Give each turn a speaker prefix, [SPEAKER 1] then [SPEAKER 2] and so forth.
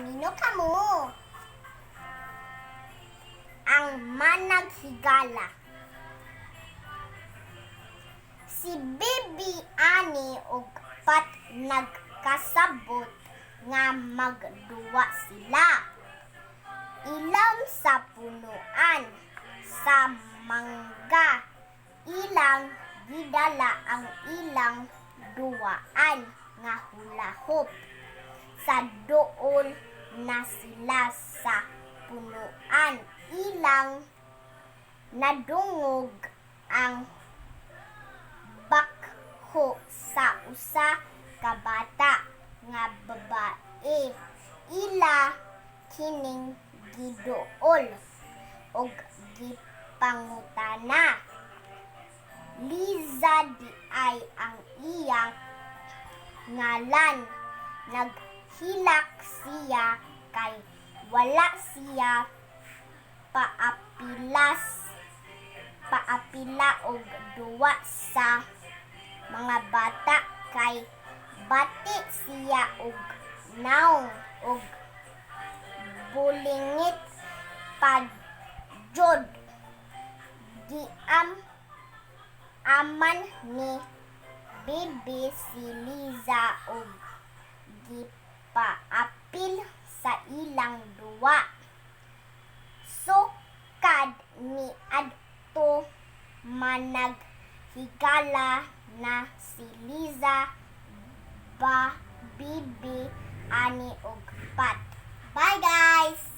[SPEAKER 1] Pamino kamo. Ang Managhigala. Si Bibi, Ani ug Pat nagkasabot nga magduwa sila. Ilawom sa punuan sa mangga, ilang gidala ang ilang duwaan nga hula-hoop. Sa duol na sila sa punuan, ilang nadungog ang bakho sa usa ka bata nga babae. Ila kining giduol ug gipangutana. Liza diay ang iyang ngalan. Naghilak siya kay wala siya paapila og duwa sa mga bata kay bati siya og nawong ug bulingit pa jud. Giam-aman ni Bibi si Liza ug gipaapil sa ilang duwa. Sukad niadto, managhigala na si Liza, Bibi, Ani ug Pat. Bye, guys!